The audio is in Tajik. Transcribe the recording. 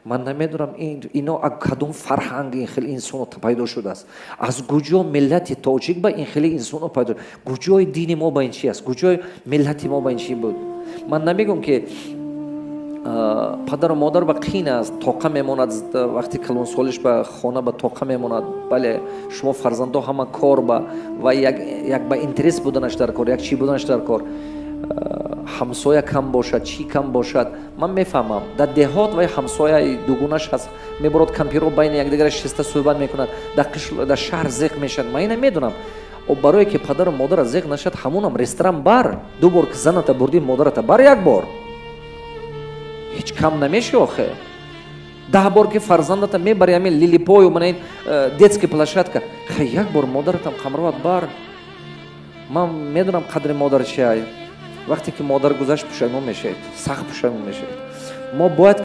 Ман намедонам, ино кадом фарҳанг ин хел инсоно пайдо шудааст, аз куҷо миллати тоҷик ба ин хели инсоно пайдо, куҷои дини мо ба ин чи аст, куҷои миллати мо ба ин чи буд. Ман намегӯм, ки падару модар ба қин аст, тоқа мемонад, вақти калонсолиш ба хона ба тоқа мемонад. Бале, шумо фарзандо ҳама кор ба ва як ба интерес буданаш дар кор, як чӣ буданаш дар кор, ҳамсоя кам бошад, чӣ кам бошад, ман мефаҳмам. Дар деҳот вай ҳамсояи дугунаш ҳаст, мебурод, кампиро байни якдигара шиста суҳбат мекунад. Дар шаҳр зиқ мешавад, ман ина медонам. Барое ки падару модара зиқ нашад, ҳамонам ресторан бар, ду бор ки заната бурдӣ, модарата бар, як бор ҳеҷ кам намеши. Охе, 10 бор ки фарзандата мебари ҳамин лилипою, мана ин детский площадка, хай, як бор модаратам қамроват бар. Ман медонам қадри модар чиай. Вақте ки модар гузашт, пушаймон мешавед, сахт пушаймон мешавед. Мо бояд